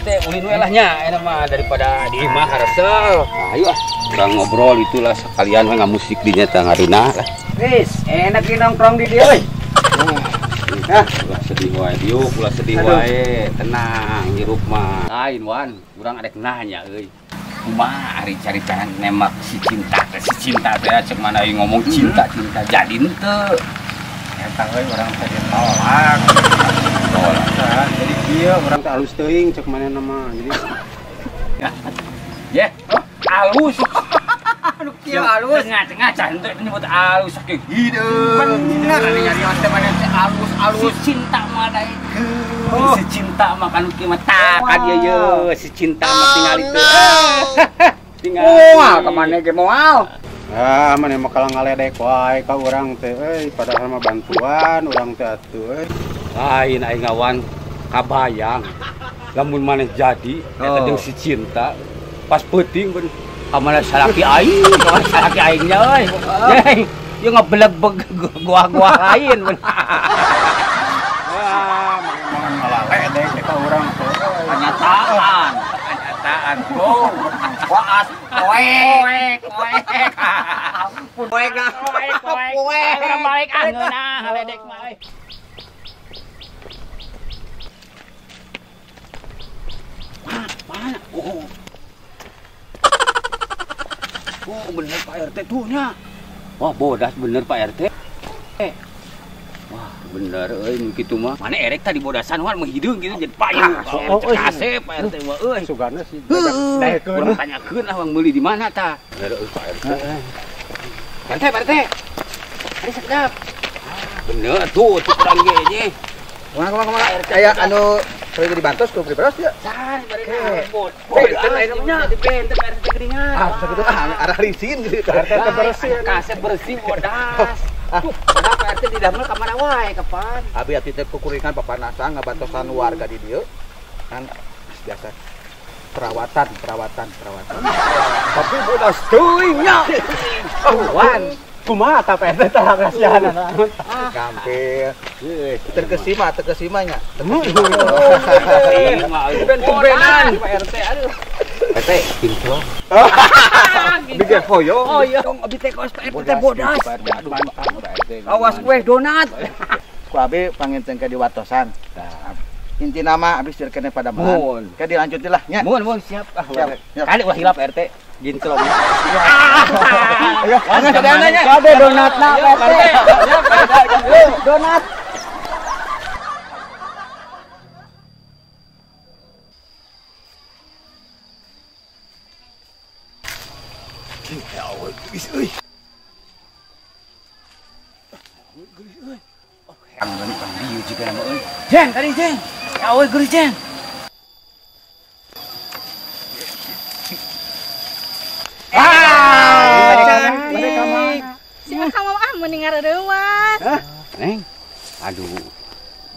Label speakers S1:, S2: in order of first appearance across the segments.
S1: teh ulin we lah nya eta mah daripada di imah haresel. Ayo ah, urang ngobrol itulah sekalian we ngamusik di nya teh ngaruna lah.
S2: Wis, enak di nongkrong di dieu euy.
S1: Hah, ulah sedih wae diuk, ulah sedih wae. Tenang hirup mah. Lain Wan, urang arek nanya euy. Kumaha ari cari-cari nembak si cinta teh, si cinta teh cek mana euy ngomong cinta-cinta jadi henteu.
S2: Eta euy urang teh ditolak.
S1: Tolak.
S2: Jadi kieu urang teh alus teuing cek manehna mah. Jadi
S1: ye, alus.
S2: Anu kieu alus.
S1: Tengah-tengah can teh nyebut alus saking hideung.
S2: Bener ari nyarios teh maneh teh alus-alus.
S1: Si cinta mah daekeun. Si cinta mah kanu kieu mah tah ka dieu ye, si cinta mah tingali teu. Tingali.
S2: Moal ka maneh ge moal. Ah, maneh mah kalah ngaledek wae ka urang teh euy, padahal mah bantuan urang teh atuh euy.
S1: Lain aing ngawan kabayang. Lamun maneh jadi eta jeung si cinta pas peuting ben kamana salaki aing, kamana salaki aingnya euy. Yeuh, ieu ngebelegbeg goah-goah lain ben.
S2: Wah, maneh mah ngaledek ka urang teh.
S1: Kenyataan, kenyataan. Oh,
S2: waas poek,
S1: poek.
S2: Poek nah,
S1: poek, poek. Urang balik ah ngeunah ngaledek mah euy. Mana? Oh. Oh, bener Pak RT tuh nya. Wah, bodas bener Pak RT. Wah, bener euy nu kitu mah. Mana erek tadi bodasan wan mah hideung gitu jadi payung.
S2: Oh,
S1: euy kasep Pak RT mah euy.
S2: Sugana sih.
S1: Daekeun. Urang tanyakeun lah wang meuli di mana tah. Bener euy Pak RT. Pak RT, Pak RT. Ari sekedap. Bener tuh tuh urang ge nya.
S3: Kumaha aya anu perlu dibantos ku pribados ya.
S1: Sar bareng benten aya nya di benten Pak RT geuningan.
S3: Ah, sakitu ah arah licin gitu.
S2: Pak RT teh bersih.
S1: Kasep bersih bodas. Tuh, padahal Pak RT di damel ka mana wae kapan?
S3: Abi atuh teh kukuringan papanasan ngabantosan warga di dieu. Kan biasa perawatan.
S1: Tapi bodas teuing nya.
S2: Oh, Wan. Kumaha tah Pak RT tah kasihanan.
S3: Gampil. Terkesima, terkesima nya.
S1: Ben-benan Pak RT aduh. RT kinclong.
S3: Bikin hoyong.
S1: Hoyong abi teh kaos Pak RT teh bodas.
S3: Aduh mantap Pak RT.
S2: Awas kue donat.
S3: Ku abi panginten ke diwatosan. Inti nama abis dirkene pada mahan. Ke dilanjutin lah nya.
S1: Mun siap ah. Kali ulah hilap RT. Kinclong.
S3: Ayo, mana sadananya?
S2: Kade donatna Pak RT. Donat.
S1: Ya Allah, geus euy. Geus euy. Oh, anggeun pang dieu jiga nama euy. Jeng, tadi jeng. Ya Allah, geus jeng.
S4: Si akang mah ah mending ngareuwas.
S1: Hah? Neng. Aduh.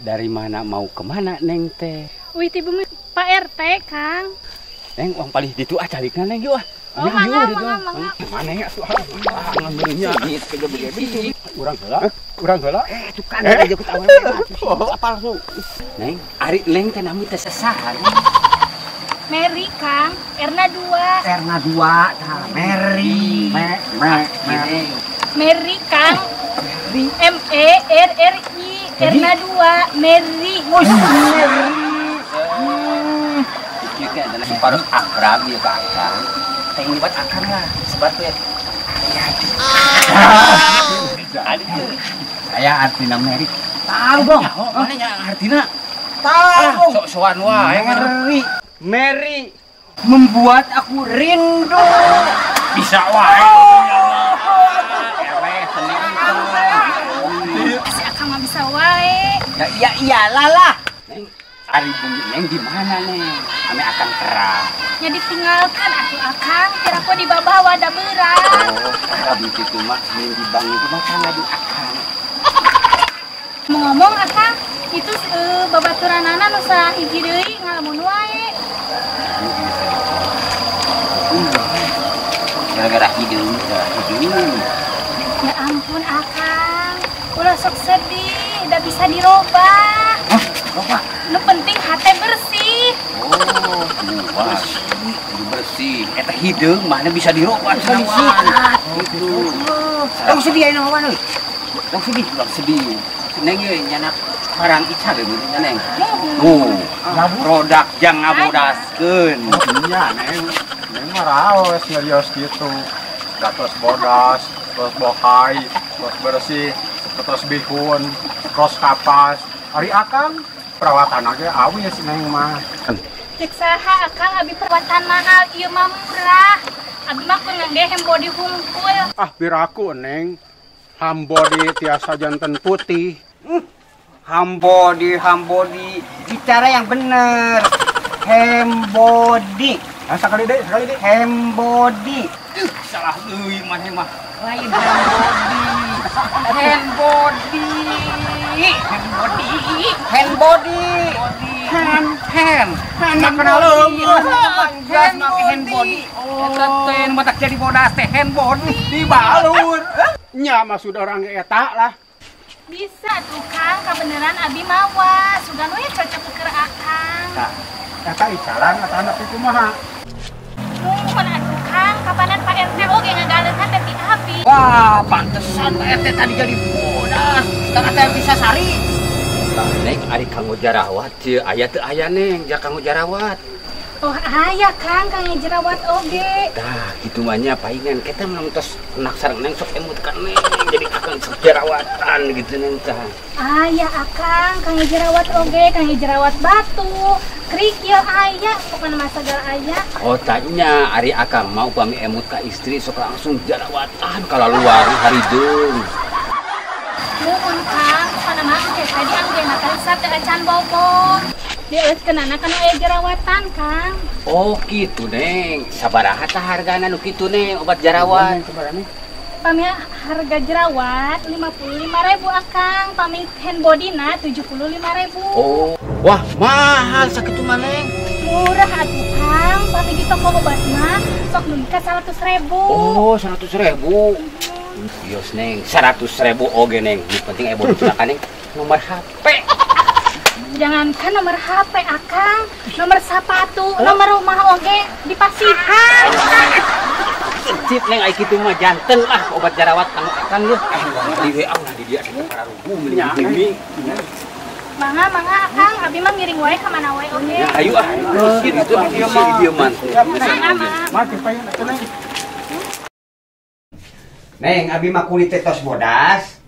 S1: Dari mana mau kemana Neng teh?
S4: Wih ti bumi Pak RT, Kang.
S1: Neng, uang palih ditu ah calikna Neng yeuh ah.
S4: Oh, mangga, mangga, mangga.
S1: Mana ya tuh? Ngambilnya. Urang heula.
S2: Urang heula.
S1: Tukang aja ketawa. Apal su. Neng, ari Neng teh nami teh sasaha.
S4: Mary, Kang. Erna 2.
S2: Erna 2, tah Mary. Mary.
S4: Mary, Kang. M E R R I. Erna 2, Mary.
S1: Mary. Ieu teh adalah supados akrab ieu ka akang. Teh nyebat akang lah, sebat we. Jadi saya artina Mary. Tahu dong. Mana nya artina?
S3: Tahu.
S1: Sok-sokan wae
S2: Mary. Mary membuat aku rindu.
S1: Bisa wae.
S4: Si akang mah bisa wae.
S1: Ya iya iyalah lah. Neng, ari bumi Neng di mana Neng? Ame akang terang.
S4: Nya ditinggalkan atuh akang, kira ku dibawa da beurang.
S1: Oh, karab kitu mah ning di bank itu mah kan ngadu akang.
S4: Mau ngomong akang, itu babaturanana nu sahiji deui ngalamun wae.
S1: Gara-gara hidung, hidung.
S4: Ya ampun akang, ulah sok sedih, udah bisa dirobah.
S1: Hah, robah?
S4: Nu penting hati bersih.
S1: Oh, Wah, bersih. Eta hideung mana bisa dirobat disikat gitu. Tong sedih ayeuna mah euy. Tong sedih, tong sedih. Neng ieu nyanak barang ica deui neng. Oh, produk jang ngabodaskeun.
S2: Iya, neng. Neng mah raos nyarios kitu. Datos bodas, tos bokai, tos bersih, tos bihun, tos kapas. Ari akang perawatan aja awis neng mah.
S4: Cek saha akang abi perawatan mahal ieu mah murah. Abi mah kur ngangge hembody hungkul.
S2: Ah piraku neng. Hambody tiasa janten putih.
S5: Hambody, hambody. Bicara yang bener. Hembody.
S2: Nah, sekali deh, sekali deh.
S5: Hembody.
S1: Salah euy maneh mah. Lain hembody. Hembody. Hembody.
S5: Hembody. Hand hand.
S2: Hand kenal leungit.
S1: Gas make handbody. Eta teh nu matak jadi bodas teh handbody
S2: dibalur. Nya maksud orang eta lah.
S4: Bisa tuh Kang, kabeneran abi mawa. Sugan we cocok keur akang.
S2: Tah, eta icalan atawa nepi kumaha?
S4: Nuhun atuh Kang, kapanan Pak RT oge ngagaleuhan teh ti abi.
S1: Wah, pantesan Pak RT tadi jadi bodas. Tah teh bisa sari. Tah neng ari kanggo jarawat ieu aya teu aya neng ja kanggo jarawat.
S4: Oh aya Kang, kanggo jerawat oge.
S1: Tah kitu mah nya paingan kita mah tos enak sareng neng sok emut ka neng jadi akang sok jerawatan gitu neng tah.
S4: Aya akang, kanggo jerawat oge, kanggo jerawat batu, kerikil aya, pokona mah sagala aya.
S1: Oh tanya ari akang mah upami emut ka istri sok langsung jerawatan kalaluar harideung.
S4: Nuhun Kang, pokona mah engke tadi angge makan sate acan bobo. Dialeskeunana kana aya jerawatan, Kang.
S1: Oh, kitu, Neng. Sabaraha tah hargana nu kitu, Neng, obat jerawat?
S4: Pami harga jerawat 55.000 Akang, pami hand body-na 75.000.
S1: Oh, wah, mahal sakitu mah, Neng.
S4: Murah atuh, Kang. Pami di toko obat mah sok dugi ka 100.000.
S1: Oh, 100.000. Yos, Neng, 100.000 oge, Neng. Nu penting aya bonus ka, Neng. Nomor HP.
S4: Jangankan nomor HP Akang, nomor sepatu, nomor rumah oge dipasihan.
S1: Sip neng ai kitu mah janten lah obat jerawat kanggo akang yeuh. Di WA ulah di dia kita pararugu meuli.
S4: Mangga mangga Akang, abi mah ngiring wae ka mana wae oge.
S1: Ya ayo ah. Kitu ieu mah.
S4: Mangga mangga.
S2: Mah dipaeun atuh neng.
S5: Neng abi mah kulit teh tos bodas.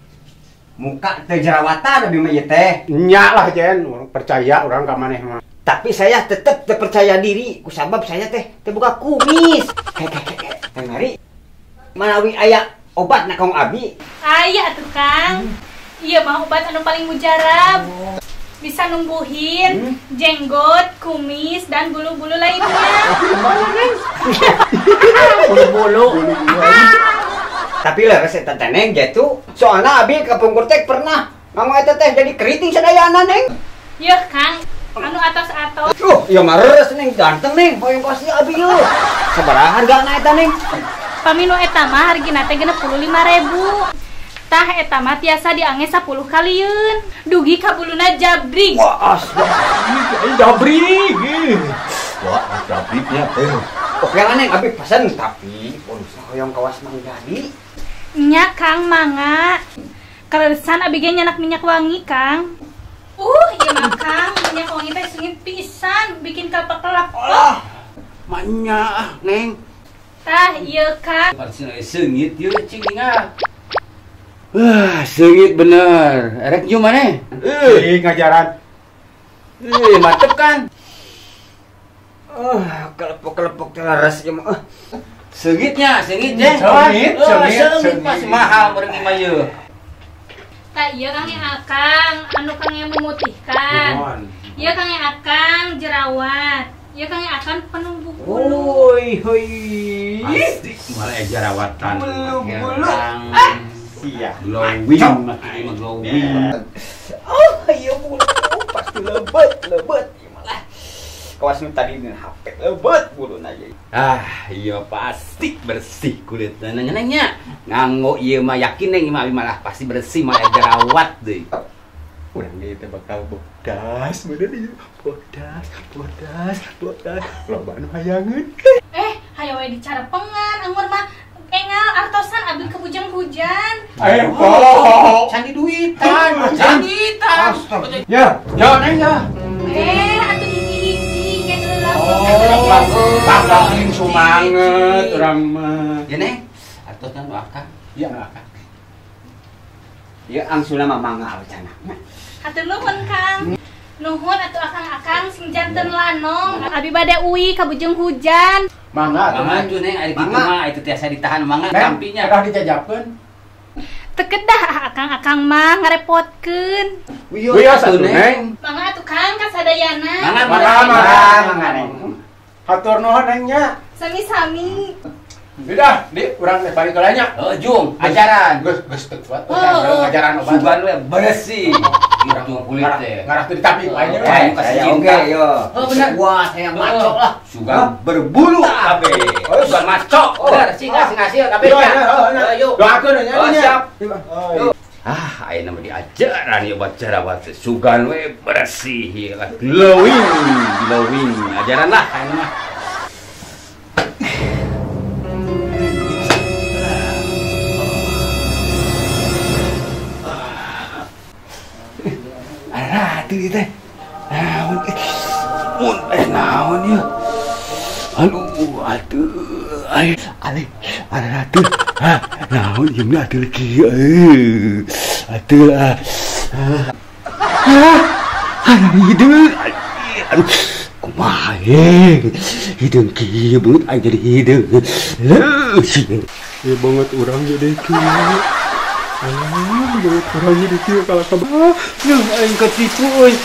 S5: Muka teh jerawatan abi mah ieu teh.
S2: Nya lah Jen, percaya urang ka maneh mah.
S5: Tapi saya tetep teu percaya diri kusabab saya teh teu boga kumis. Kek. Teh mari. Manawi aya obat na kong abi.
S4: Aya atuh Kang. Ieu mah obat anu paling mujarab. Bisa numbuhin jenggot, kumis dan bulu-bulu lainnya.
S5: Bulu-bulu. Tapi leres eta teh neng gitu. Soalna abi ka pungkur teh pernah ngomong eta teh jadi keriting sadayana neng.
S4: Yeuh Kang, anu atos-atos.
S5: Ieu mah leres neng ganteng neng, hoyong pasti abi yeuh. Sabaraha hargana eta neng?
S4: Pami nu eta mah hargina teh 65.000. Tah eta mah tiasa diange 10 kalieun. Dugi ka buluna jabrig.
S2: Wah, jabrig. Wah, jabrignya teh.
S5: Oke lah neng, abi pesen tapi bonusna hoyong kawas Mang Dadi.
S4: Nya Kang mangga. Kaleresan abi ge nyanak minyak wangi Kang. Ieu mah Kang, minyak wangi teh seungit pisan, bikin kapak-kelap.
S1: Alah, manya ah neng.
S4: Tah ieu Kang.
S1: Parsina seungit ieu cing ningal. Wah, seungit bener. Erek nyium maneh?
S2: Ih, ngajaran.
S1: Ih, mantep kan?
S5: Kelepok-kelepok teh leres ieu mah.
S1: Seungitnya, seungit deh.
S2: Seungit, seungit,
S1: pas mahal meureun mah ieu.
S4: Tah ieu Kang yang akang, anu Kang yang memutihkan. Ieu Kang yang akang jerawat. Ieu Kang yang akang penumbuh bulu.
S5: Woi, hoi.
S1: Pasti malah jerawatan.
S5: Bulu-bulu. Ah, sia.
S1: Glowing, mah glowing.
S5: Oh, ieu bulu pasti lebet, lebet. Kawas nu tadi di HP lebet buluna ieu.
S1: Ah, iya pasti bersih kulitna nanya. Nganggo ieu mah yakin neng mah malah pasti bersih malah jerawat deui.
S2: Urang ge teh bakal bodas bener ieu. Bodas, bodas, bodas. Loba nu hayangeun.
S4: Hayo we dicarepengan anggur mah engal artosan abi kebujang hujan.
S2: Eh, po.
S1: Candi duitan, candi duitan.
S2: Ya, ya Neng ya.
S4: Atuh hiji-hiji ge
S2: Oh, paling sumanget urang mah.
S1: Ya Neng, artosna nu akang.
S2: Iya nu akang.
S5: Ieu angsuna mah mangga wacana.
S4: Hatur nuhun Kang. Nuhun atuh akang-akang sing janten lanong. Abi bade uwi ka bujeng hujan.
S2: Mangga atuh
S1: Mangga tuh Neng, ari kitu mah itu tiasa ditahan mangga tampinya.
S2: Kedah dijajabkeun.
S4: Teu kedah akang-akang mah ngarepotkeun.
S2: Wios atuh Neng.
S4: Mangga atuh Kang ka sadayana.
S1: Mangga
S2: mangga
S5: mangga Neng.
S2: Hatur nuhun Neng nya.
S4: Sami-sami.
S2: Udah, di urang teh balik heula nya.
S1: Heuh, jung, ajaran.
S2: Geus geus teu kuat ajaran obat.
S1: Sugan we bersih. Gitu kulit teh.
S2: Ngarah teu ditapi ku aing.
S1: Aing kasih cinta.
S5: Oke, yo.
S1: Heuh bener.
S5: Wah, saya maco lah.
S1: Sugan berbulu kabeh. Sugan maco. Bener, sing ngasih kabeh.
S2: Yuk. Doakeun nya.
S1: Siap. Ah, ayeuna mah diajaran ieu obat jerawat. Sugan we bersih, glowing, glowing. Ajaran lah ayeuna mah. Teh naon mun naon ieu aduh atuh ai ale atuh ha naon ieu mah atuh kieu atuh ah hideung aduh kumaha ye hideung kieu beungeut aing jadi hideung
S2: ieu banget urang jadi kieu. Ah, beungeut urang jadi kieu kalah kabeh.
S5: Aing ketipu euy.